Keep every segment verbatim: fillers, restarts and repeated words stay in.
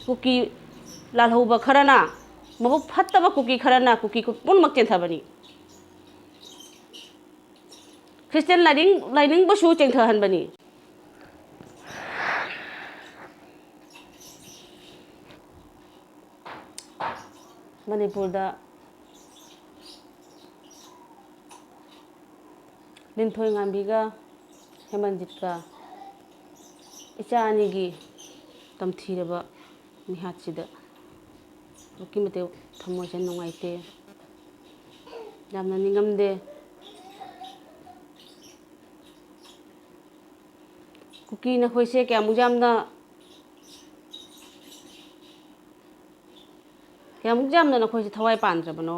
ꯀꯨꯀꯤ ꯂꯥꯜꯍꯧꯕ ꯈꯔꯅ, ꯃꯕꯨꯛ ꯐꯠꯇꯕ ꯀꯨꯀꯤ ꯈꯔꯅ ꯀꯨꯀꯤ ꯄꯨꯝꯅꯃꯛ ꯆꯦꯟꯊꯕꯅꯤ꯫ ꯈ꯭ꯔꯤꯁꯇꯤꯌꯥꯟ ꯂꯥꯏꯅꯤꯡ, ꯂꯥꯏꯅꯤꯡꯕꯁꯨ ꯆꯦꯟꯊꯍꯟꯕꯅꯤ꯫ ꯃꯅꯤꯄꯨꯔꯗ ꯂꯤꯟꯊꯣꯏ ꯉꯥꯝꯕꯤꯒ ꯍꯦꯃꯟꯖꯤꯠꯀ ꯏꯆꯥ ꯑꯅꯤꯒꯤ ꯇꯝꯊꯤꯔꯕ ꯃꯤꯍꯥꯠꯁꯤꯗ ꯑꯗꯨꯛꯀꯤ ꯃꯇꯤꯛ ꯊꯃꯣꯏꯁꯦ ꯅꯨꯡꯉꯥꯏꯇꯦ, ꯌꯥꯝꯅ ꯅꯤꯡꯉꯝꯗꯦ꯫ ꯀꯨꯀꯤ ꯅꯈꯣꯏꯁꯦ ꯀꯌꯥꯃꯨꯛ ꯌꯥꯝꯅ, ꯀꯌꯥꯃꯨꯛ ꯌꯥꯝꯅ ꯅꯈꯣꯏꯁꯦ ꯊꯋꯥꯏ ꯄꯥꯟꯗ꯭ꯔꯕꯅꯣ?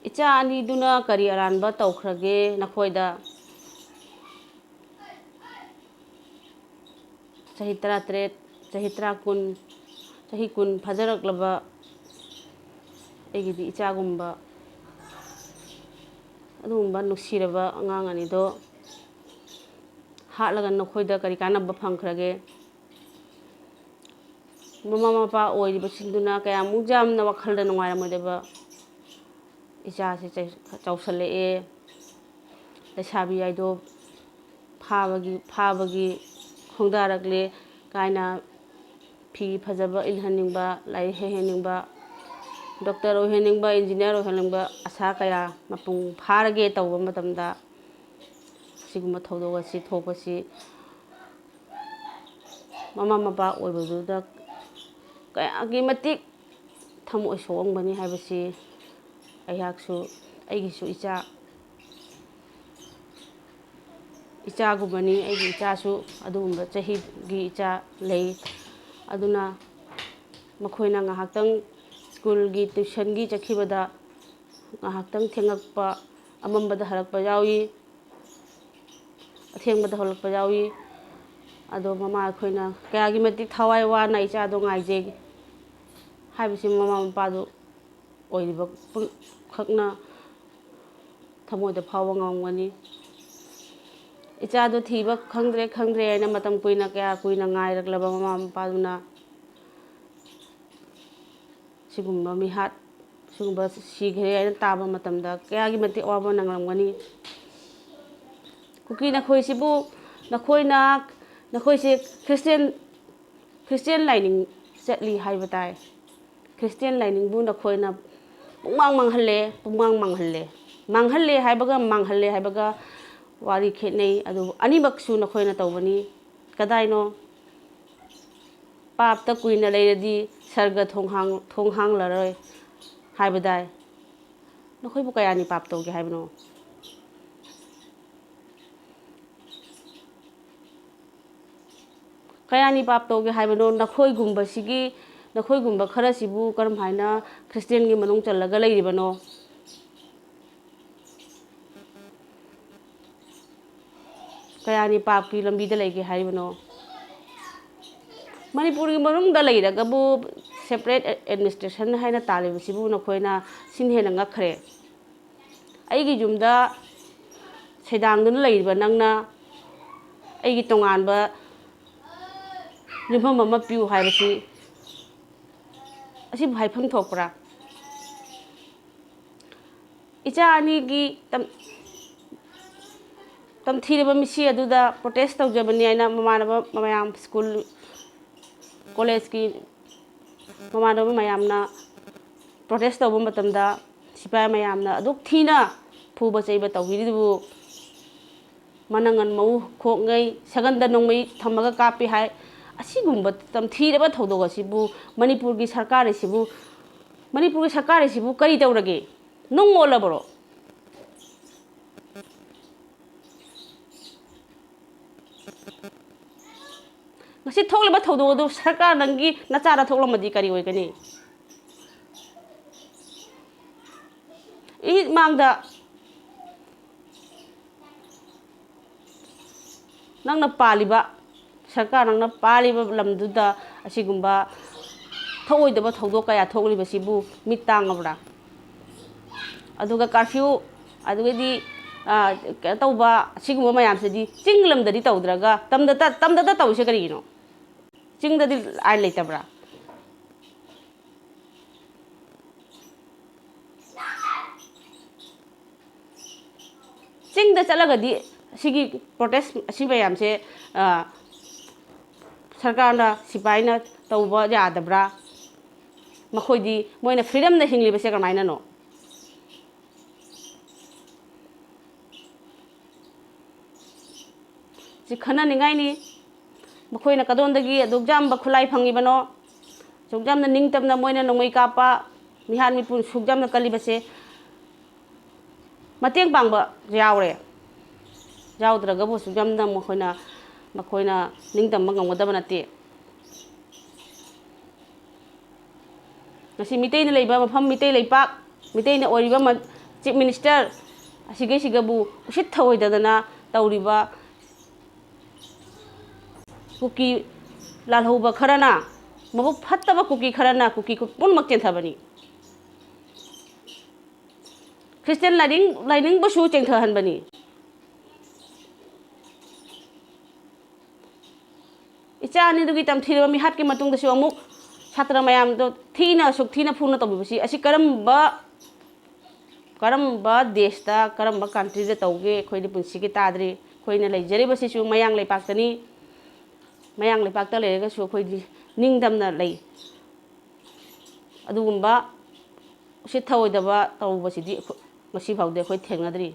ꯏꯆꯥ ꯑꯅꯤꯗꯨꯅ ꯀꯔꯤ ꯑꯔꯥꯟꯕ ꯇꯧꯈ꯭ꯔꯒꯦ ꯅꯈꯣꯏꯗ? ꯆꯍꯤ ꯇꯔꯥꯇꯔꯦꯠ, ꯆꯍꯤ ꯇꯔꯥ, ꯀꯨꯟ, ꯆꯍꯤ ꯀꯨꯟ ꯐꯥꯖꯔꯛꯂꯕ ꯑꯩꯒꯤꯗꯤ ꯏꯆꯥꯒꯨꯝꯕ, ꯑꯗꯨꯒꯨꯝꯕ ꯅꯨꯡꯁꯤꯔꯕ ꯑꯉꯥꯡ ꯑꯅꯤꯗꯣ ꯍꯥꯠꯂꯒ ꯅꯈꯣꯏꯗ ꯀꯔꯤ ꯀꯥꯟꯅꯕ ꯐꯪꯈ꯭ꯔꯒꯦ? ꯃꯃꯥ ꯃꯄꯥ ꯑꯣꯏꯔꯤꯕꯁꯤꯡꯗꯨꯅ ꯀꯌꯥꯃꯨꯛ ꯌꯥꯝꯅ ꯋꯥꯈꯜꯗ ꯅꯨꯡꯉꯥꯏꯔꯝꯃꯣꯏꯗꯕ꯫ ꯏꯆꯥꯁꯦ ꯆꯩ-, ꯆꯥꯎꯁꯜꯂꯛꯑꯦ, ꯂꯩꯁꯥꯕꯤ ꯍꯥꯏꯗꯣ ꯐꯥꯕꯒꯤ, ꯐꯥꯕꯒꯤ ꯈꯣꯡꯗꯥꯔꯛꯂꯦ ꯀꯥꯏꯅ ꯐꯤ ꯐꯖꯕ ꯏꯜꯍꯟꯅꯤꯡꯕ, ꯂꯥꯏꯔꯤꯛ ꯍꯩꯍꯟꯅꯤꯡꯕ, ꯗꯣꯛꯇꯔ ꯑꯣꯏꯍꯟꯅꯤꯡꯕ, ꯏꯟꯖꯤꯅꯤꯌꯥꯔ ꯑꯣꯏꯍꯟꯅꯤꯡꯕ ꯑꯁꯥ ꯀꯌꯥ ꯃꯄꯨꯡ ꯐꯥꯔꯒꯦ ꯇꯧꯕ ꯃꯇꯝꯗ, ꯑꯁꯤꯒꯨꯝꯕ ꯊꯧꯗꯣꯛ ꯑꯁꯤ ꯊꯣꯛꯄꯁꯤ ꯃꯃꯥ ꯃꯄꯥ ꯑꯣꯏꯕꯗꯨꯗ ꯀꯌꯥꯒꯤ ꯃꯇꯤꯛ ꯊꯃꯣꯏ ꯁꯣꯛꯑꯝꯒꯅꯤ ꯍꯥꯏꯕꯁꯤ ꯑꯩꯍꯥꯛꯁꯨ, ꯑꯩꯒꯤꯁꯨ ꯏꯆꯥ, ꯏꯆꯥꯒꯨꯝꯕꯅꯤ꯫ ꯑꯩꯒꯤ ꯏꯆꯥꯁꯨ ꯑꯗꯨꯒꯨꯝꯕ ꯆꯍꯤꯒꯤ ꯏꯆꯥ ꯂꯩ꯫ ꯑꯗꯨꯅ ꯃꯈꯣꯏꯅ ꯉꯥꯏꯍꯥꯛꯇꯪ ꯁ꯭ꯀꯨꯜꯒꯤ, ꯇ꯭ꯌꯨꯁꯟꯒꯤ ꯆꯠꯈꯤꯕꯗ ꯉꯥꯏꯍꯥꯛꯇꯪ ꯊꯦꯡꯉꯛꯄ, ꯑꯃꯝꯕꯗ ꯍꯜꯂꯛꯄ ꯌꯥꯎꯏ, ꯑꯊꯦꯡꯕꯗ ꯍꯜꯂꯛꯄ ꯌꯥꯎꯏ꯫ ꯑꯗꯣ ꯃꯃꯥ ꯑꯩꯈꯣꯏꯅ ꯀꯌꯥꯒꯤ ꯃꯇꯤꯛ ꯊꯋꯥꯏ ꯋꯥꯅ ꯏꯆꯥꯗꯣ ꯉꯥꯏꯖꯩ ꯍꯥꯏꯕꯁꯤ ꯃꯃꯥ ꯃꯄꯥꯗꯨ ꯑꯣꯏꯔꯤꯕ ꯄꯨꯝꯈꯛꯅ ꯊꯃꯣꯏꯗ ꯐꯥꯎꯕ ꯉꯝꯒꯅꯤ꯫ ꯏꯆꯥꯗꯣ ꯊꯤꯕ ꯈꯪꯗ꯭ꯔꯦ, ꯈꯪꯗ꯭ꯔꯦ ꯍꯥꯏꯅ ꯃꯇꯝ ꯀꯨꯏꯅ, ꯀꯌꯥ ꯀꯨꯏꯅ ꯉꯥꯏꯔꯛꯂꯕ ꯃꯃꯥ ꯃꯄꯥꯗꯨꯅ ꯁꯤꯒꯨꯝꯕ ꯃꯤꯍꯥꯠ, ꯁꯤꯒꯨꯝꯕ ꯁꯤꯈ꯭ꯔꯦ ꯍꯥꯏꯅ ꯇꯥꯕ ꯃꯇꯝꯗ ꯀꯌꯥꯒꯤ ꯃꯇꯤꯛ ꯑꯋꯥꯕ ꯅꯪꯂꯝꯒꯅꯤ꯫ ꯀꯨꯀꯤ ꯅꯈꯣꯏꯁꯤꯕꯨ, ꯅꯈꯣꯏꯅ, ꯅꯈꯣꯏꯁꯦ ꯈ꯭ꯔꯤꯁꯇꯤꯌꯥꯟ, ꯈ꯭ꯔꯤꯁꯇꯤꯌꯥꯟ ꯂꯥꯏꯅꯤꯡ ꯆꯠꯂꯤ ꯍꯥꯏꯕ ꯇꯥꯏ꯫ ꯈ꯭ꯔꯤꯁꯇꯤꯌꯥꯟ ꯂꯥꯏꯅꯤꯡꯕꯨ ꯅꯈꯣꯏꯅ ꯄꯨꯡꯃꯥꯡ ꯃꯥꯡꯍꯜꯂꯦ, ꯄꯨꯡꯃꯥꯡ ꯃꯥꯡꯍꯜꯂꯦ꯫ ꯃꯥꯡꯍꯜꯂꯦ ꯍꯥꯏꯕꯒ ꯃꯥꯡꯍꯜꯂꯦ ꯍꯥꯏꯕꯒ ꯋꯥꯔꯤ ꯈꯦꯠꯅꯩ꯫ ꯑꯗꯨꯕꯨ ꯑꯅꯤꯃꯛꯁꯨ ꯅꯈꯣꯏꯅ ꯇꯧꯕꯅꯤ꯫ ꯀꯗꯥꯏꯅꯣ? ꯄꯥꯞꯇ ꯀꯨꯏꯅ ꯂꯩꯔꯗꯤ ꯁꯔꯒ ꯊꯣꯡ ꯍꯥꯡ-, ꯊꯣꯡ ꯍꯥꯡꯂꯔꯣꯏ ꯍꯥꯏꯕꯗꯥꯏ꯫ ꯅꯈꯣꯏꯕꯨ ꯀꯌꯥꯅꯤ ꯄꯥꯞ ꯇꯧꯒꯦ ꯍꯥꯏꯕꯅꯣ? ꯀꯌꯥꯅꯤ ꯄꯥꯞ ꯇꯧꯒꯦ ꯍꯥꯏꯕꯅꯣ? ꯅꯈꯣꯏꯒꯨꯝꯕꯁꯤꯒꯤ, ꯅꯈꯣꯏꯒꯨꯝꯕ ꯈꯔꯁꯤꯕꯨ ꯀꯔꯝ ꯍꯥꯏꯅ ꯈ꯭ꯔꯤꯁꯇꯤꯌꯥꯟꯒꯤ ꯃꯅꯨꯡ ꯆꯜꯂꯒ ꯂꯩꯔꯤꯕꯅꯣ? ꯀꯌꯥꯅꯤ ꯄꯥꯞꯀꯤ ꯂꯝꯕꯤꯗ ꯂꯩꯒꯦ ꯍꯥꯏꯔꯤꯕꯅꯣ? ꯃꯅꯤꯄꯨꯔꯒꯤ ꯃꯅꯨꯡꯗ ꯂꯩꯔꯒꯕꯨ separate administration ꯍꯥꯏꯅ ꯇꯥꯜꯂꯤꯕꯁꯤꯕꯨ ꯅꯈꯣꯏꯅ ꯁꯤꯅ ꯍꯦꯟꯅ ꯉꯛꯈ꯭ꯔꯦ꯫ ꯑꯩꯒꯤ ꯌꯨꯝꯗ ꯁꯩꯗꯥꯡꯗꯨꯅ ꯂꯩꯔꯤꯕ ꯅꯪꯅ ꯑꯩꯒꯤ ꯇꯣꯉꯥꯟꯕ ꯌꯨꯝꯐꯝ ꯑꯃ ꯄꯤꯌꯨ ꯍꯥꯏꯕꯁꯤ, ꯑꯁꯤꯕꯨ ꯍꯥꯏꯐꯝ ꯊꯣꯛꯄ꯭ꯔꯥ? ꯏꯆꯥ ꯑꯅꯤꯒꯤ ꯇꯝ-, ꯇꯝꯊꯤꯔꯕ ꯃꯤꯠꯁꯤ ꯑꯗꯨꯗ protest ꯇꯧꯖꯕꯅꯤ ꯍꯥꯏꯅ ꯃꯃꯥꯟꯅꯕ ꯃꯌꯥꯝ, school, college ꯀꯤ ꯃꯃꯥꯟꯅꯕ ꯃꯌꯥꯝꯅ protest ꯇꯧꯕ ꯃꯇꯝꯗ ꯁꯤꯐꯥꯏ ꯃꯌꯥꯝꯅ ꯑꯗꯨꯛ ꯊꯤꯅ ꯐꯨꯕ ꯆꯩꯕ ꯇꯧꯕꯤꯔꯤꯗꯨꯕꯨ, ꯃꯅꯪꯒꯟ ꯃꯎ ꯈꯣꯛꯉꯩ, ꯁꯒꯟꯗ ꯅꯣꯡꯃꯩ ꯊꯝꯃꯒ ꯀꯥꯞꯄꯤ ꯍꯥꯏ꯫ ꯑꯁꯤꯒꯨꯝꯕ ꯇꯝꯊꯤꯔꯕ ꯊꯧꯗꯣꯛ ꯑꯁꯤꯕꯨ ꯃꯅꯤꯄꯨꯔꯒꯤ ꯁꯔꯀꯥꯔ ꯑꯁꯤꯕꯨ, ꯃꯅꯤꯄꯨꯔꯒꯤ ꯁꯔꯀꯥꯔ ꯑꯁꯤꯕꯨ ꯀꯔꯤ ꯇꯧꯔꯒꯦ? ꯅꯨꯡ ꯑꯣꯜꯂꯕꯔꯣ? ꯉꯁꯤ ꯊꯣꯛꯂꯤꯕ ꯊꯧꯗꯣꯛ ꯑꯗꯨ ꯁꯔꯀꯥꯔ ꯅꯪꯒꯤ ꯅꯆꯥꯗ ꯊꯣꯛꯂꯝꯃꯗꯤ ꯀꯔꯤ ꯑꯣꯏꯒꯅꯤ? ꯏꯃꯤꯠ ꯃꯥꯡꯗ ꯅꯪꯅ ꯄꯥꯜꯂꯤꯕ ꯁꯔꯀꯥꯔ, ꯅꯪꯅ ꯄꯥꯜꯂꯤꯕ ꯂꯝꯗꯨꯗ ꯑꯁꯤꯒꯨꯝꯕ ꯊꯣꯛꯑꯣꯏꯗꯕ ꯊꯧꯗꯣꯛ ꯀꯌꯥ ꯊꯣꯛꯂꯤꯕꯁꯤꯕꯨ ꯃꯤꯠ ꯇꯥꯡꯉꯕ꯭ꯔꯥ? ꯑꯗꯨꯒ curfew, ꯑꯗꯨꯒꯗꯤ ꯑ, ꯀꯩꯅꯣ ꯇꯧꯕ, ꯁꯤꯒꯨꯝꯕ ꯃꯌꯥꯝꯁꯤꯗꯤ ꯆꯤꯡ ꯂꯝꯗꯗꯤ ꯇꯧꯗ꯭ꯔꯒ ꯇꯝꯗꯇ, ꯇꯝꯗꯇ ꯇꯧꯔꯤꯁꯦ ꯀꯔꯤꯒꯤꯅꯣ? ꯆꯤꯡꯗꯗꯤ ꯑꯥꯏꯟ ꯂꯩꯇꯕ꯭ꯔꯥ? ꯆꯤꯡꯗ ꯆꯠꯂꯒꯗꯤ ꯁꯤꯒꯤ ꯄ꯭ꯔꯣꯇꯦꯁ ꯑꯁꯤ ꯃꯌꯥꯝꯁꯦ, ꯑ, ꯁꯔꯀꯥꯔꯅ, ꯁꯤꯐꯥꯏꯅ ꯇꯧꯕ ꯌꯥꯗꯕ꯭ꯔꯥ? ꯃꯈꯣꯏꯗꯤ, ꯃꯣꯏꯅ ꯐ꯭ꯔꯤꯗꯝꯗ ꯍꯤꯡꯂꯤꯕꯁꯦ ꯀꯃꯥꯏꯅꯅꯣ? ꯁꯤ ꯈꯟꯅꯅꯤꯡꯉꯥꯏꯅꯤ꯫ ꯃꯈꯣꯏꯅ ꯀꯗꯣꯝꯗꯒꯤ ꯑꯗꯨꯛ ꯌꯥꯝꯕ ꯈꯨꯠꯂꯥꯏ ꯐꯪꯉꯤꯕꯅꯣ? ꯑꯁꯨꯛ ꯌꯥꯝꯅ ꯅꯤꯡꯇꯝꯅ ꯃꯣꯏꯅ ꯅꯣꯡꯃꯩ ꯀꯥꯞꯄ, ꯃꯤꯍꯥꯠ ꯃꯤꯄꯨꯟ ꯑꯁꯨꯛ ꯌꯥꯝꯅ ꯀꯜꯂꯤꯕꯁꯦ ꯃꯇꯦꯡ ꯄꯥꯡꯕ ꯌꯥꯎꯔꯦ꯫ ꯌꯥꯎꯗ꯭ꯔꯒꯕꯨ ꯑꯁꯨꯛ ꯌꯥꯝꯅ ꯃꯈꯣꯏꯅ, ꯃꯈꯣꯏꯅ ꯅꯤꯡꯇꯝꯕ ꯉꯝꯒꯗꯕ ꯅꯠꯇꯦ꯫ ꯉꯁꯤ ꯃꯤꯇꯩꯅ ꯂꯩꯕ ꯃꯐꯝ, ꯃꯤꯇꯩ ꯂꯩꯄꯥꯛ, ꯃꯤꯇꯩꯅ ꯑꯣꯏꯔꯤꯕ ꯃ-, ꯆꯤꯐ ꯃꯤꯅꯤꯁꯇꯔ ꯑꯁꯤꯈꯩꯁꯤꯒꯕꯨ ꯎꯁꯤꯠ ꯊꯑꯣꯏꯗꯗꯅ ꯇꯧꯔꯤꯕ ꯀꯨꯀꯤ ꯂꯥꯜꯍꯧꯕ ꯈꯔꯅ, ꯃꯕꯨꯛ ꯐꯠꯇꯕ ꯀꯨꯀꯤ ꯈꯔꯅ ꯀꯨꯀꯤ ꯄꯨꯝꯅꯃꯛ ꯆꯦꯟꯊꯕꯅꯤ꯫ ꯈ꯭ꯔꯤꯁꯇꯤꯌꯥꯟ ꯂꯥꯏꯅꯤꯡ, ꯂꯥꯏꯅꯤꯡꯕꯨꯁꯨ ꯆꯦꯟꯊꯍꯟꯕꯅꯤ꯫ ꯏꯆꯥ ꯑꯅꯤꯗꯨꯒꯤ ꯇꯝꯊꯤꯔꯕ ꯃꯤꯍꯥꯠꯀꯤ ꯃꯇꯨꯡꯗꯁꯨ ꯑꯃꯨꯛ ꯁꯥꯇ꯭ꯔ ꯃꯌꯥꯝꯗꯣ ꯊꯤꯅ, ꯑꯁꯨꯛ ꯊꯤꯅ ꯐꯨꯅ ꯇꯧꯕꯤꯕꯁꯤ, ꯑꯁꯤ ꯀꯔꯝꯕ, ꯀꯔꯝꯕ ꯗꯦꯁꯇ, ꯀꯔꯝꯕ ꯀꯟꯇ꯭ꯔꯤꯗ ꯇꯧꯒꯦ? ꯑꯩꯈꯣꯏꯗꯤ ꯄꯨꯟꯁꯤꯒꯤ ꯇꯥꯗ꯭ꯔꯤ꯫ ꯑꯩꯈꯣꯏꯅ ꯂꯩꯖꯔꯤꯕꯁꯤꯁꯨ ꯃꯌꯥꯡ ꯂꯩꯄꯥꯛꯇꯅꯤ꯫ ꯃꯌꯥꯡ ꯂꯩꯄꯥꯛꯇ ꯂꯩꯔꯒꯁꯨ ꯑꯩꯈꯣꯏꯗꯤ ꯅꯤꯡꯗꯝꯅ ꯂꯩ꯫ ꯑꯗꯨꯒꯨꯝꯕ ꯎꯁꯤꯠ ꯊꯑꯣꯏꯗꯕ ꯇꯧꯕꯁꯤꯗꯤ ꯑꯩꯈꯣꯏ, ꯉꯁꯤ ꯐꯥꯎꯗꯤ ꯑꯩꯈꯣꯏ ꯊꯦꯡꯅꯗ꯭ꯔꯤ꯫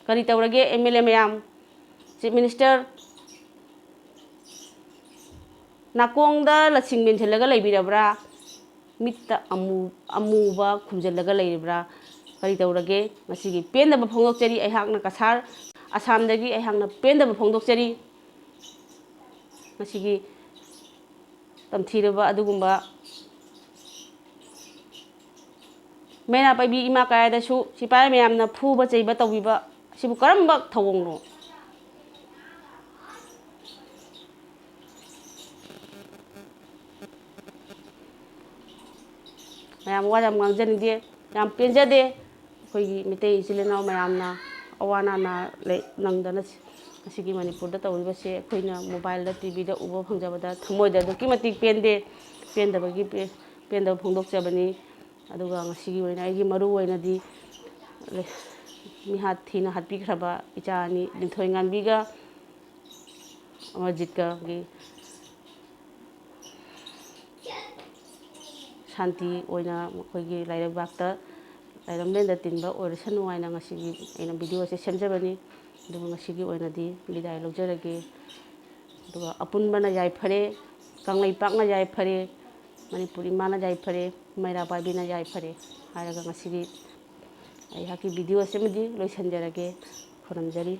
ꯀꯔꯤ ꯇꯧꯔꯒꯦ, ꯑꯦꯝ ꯑꯦꯜ ꯑꯦ ꯃꯌꯥꯝ, ꯆꯤꯐ ꯃꯤꯅꯤꯁꯇꯔ, ꯅꯥꯀꯣꯡꯗ ꯂꯁꯤꯡ ꯃꯦꯟꯁꯤꯜꯂꯒ ꯂꯩꯕꯤꯔꯕ꯭ꯔꯥ? ꯃꯤꯠꯇ ꯑꯃꯨ-, ꯑꯃꯨꯕ ꯈꯨꯝꯖꯤꯜꯂꯒ ꯂꯩꯔꯤꯕ꯭ꯔꯥ? ꯀꯔꯤ ꯇꯧꯔꯒꯦ? ꯉꯁꯤꯒꯤ ꯄꯦꯟꯗꯕ ꯐꯣꯡꯗꯣꯛꯆꯔꯤ꯫ ꯑꯩꯍꯥꯛꯅ ꯀꯁꯥꯔ, ꯑꯁꯥꯝꯗꯒꯤ ꯑꯩꯍꯥꯛꯅ ꯄꯦꯟꯗꯕ ꯐꯣꯡꯗꯣꯛꯆꯔꯤ꯫ ꯉꯁꯤꯒꯤ ꯇꯝꯊꯤꯔꯕ ꯑꯗꯨꯒꯨꯝꯕ ꯃꯩꯔꯥ ꯄꯥꯏꯕꯤ ꯏꯃꯥ ꯀꯌꯥꯗꯁꯨ ꯁꯤꯐꯥꯏ ꯃꯌꯥꯝꯅ ꯐꯨꯕ ꯆꯩꯕ ꯇꯧꯕꯤꯕ ꯑꯁꯤꯕꯨ ꯀꯔꯝꯕ ꯊꯧꯑꯣꯡꯅꯣ? ꯃꯌꯥꯝ ꯋꯥ ꯌꯥꯝ ꯉꯥꯡꯖꯅꯤꯡꯗꯦ, ꯌꯥꯝ ꯄꯦꯟꯖꯗꯦ꯫ ꯑꯩꯈꯣꯏꯒꯤ ꯃꯤꯇꯩ ꯏꯆꯤꯜ ꯏꯅꯥꯎ ꯃꯌꯥꯝꯅ ꯑꯋꯥ ꯑꯅꯥ ꯅꯥ-, ꯂꯩ-, ꯅꯪꯗꯅ ꯉꯁꯤꯒꯤ ꯃꯅꯤꯄꯨꯔꯗ ꯇꯧꯔꯤꯕꯁꯦ ꯑꯩꯈꯣꯏꯅ ꯃꯣꯕꯥꯏꯜꯗ, ꯇꯤ ꯚꯤꯗ ꯎꯕ ꯐꯪꯖꯕꯗ ꯊꯃꯣꯏꯗ ꯑꯗꯨꯛꯀꯤ ꯃꯇꯤꯛ ꯄꯦꯟꯗꯦ꯫ ꯄꯦꯟꯗꯕꯒꯤ ꯄꯦ-, ꯄꯦꯟꯗꯕ ꯐꯣꯡꯗꯣꯛꯆꯕꯅꯤ꯫ ꯑꯗꯨꯒ ꯉꯁꯤꯒꯤ ꯑꯣꯏꯅ ꯑꯩꯒꯤ ꯃꯔꯨ ꯑꯣꯏꯅꯗꯤ ꯂꯩ-, ꯃꯤꯍꯥꯠ ꯊꯤꯅ ꯍꯥꯠꯄꯤꯈ꯭ꯔꯕ ꯏꯆꯥ ꯑꯅꯤ, ꯂꯤꯟꯊꯣꯏ ꯉꯥꯟꯕꯤꯒ ꯑꯃꯔꯖꯤꯠꯀꯒꯤ ꯁꯥꯟꯇꯤ ꯑꯣꯏꯅ ꯃꯈꯣꯏꯒꯤ ꯂꯥꯏꯔꯩꯕꯥꯛꯇ, ꯂꯥꯏꯔꯝꯂꯦꯟꯗ ꯇꯤꯟꯕ ꯑꯣꯏꯔꯁꯅꯨ ꯍꯥꯏꯅ ꯉꯁꯤꯒꯤ ꯑꯩꯅ ꯚꯤꯗꯤꯑꯣ ꯑꯁꯤ ꯁꯦꯝꯖꯕꯅꯤ꯫ ꯑꯗꯨꯒ ꯉꯁꯤꯒꯤ ꯑꯣꯏꯅꯗꯤ ꯕꯤꯗꯥꯏ ꯂꯧꯖꯔꯒꯦ꯫ ꯑꯗꯨꯒ ꯑꯄꯨꯟꯕꯅ ꯌꯥꯏꯐꯔꯦ, ꯀꯪꯂꯩꯄꯥꯛꯅ ꯌꯥꯏꯐꯔꯦ, ꯃꯅꯤꯄꯨꯔ ꯏꯃꯥꯅ ꯌꯥꯏꯐꯔꯦ, ꯃꯩꯔꯥ ꯄꯥꯏꯕꯤꯅ ꯌꯥꯏꯐꯔꯦ ꯍꯥꯏꯔꯒ ꯉꯁꯤꯒꯤ ꯑꯩꯍꯥꯛꯀꯤ ꯚꯤꯗꯤꯑꯣ ꯑꯁꯤꯃꯗꯤ ꯂꯣꯏꯁꯤꯟꯖꯔꯒꯦ꯫ ꯈꯨꯔꯨꯝꯖꯔꯤ꯫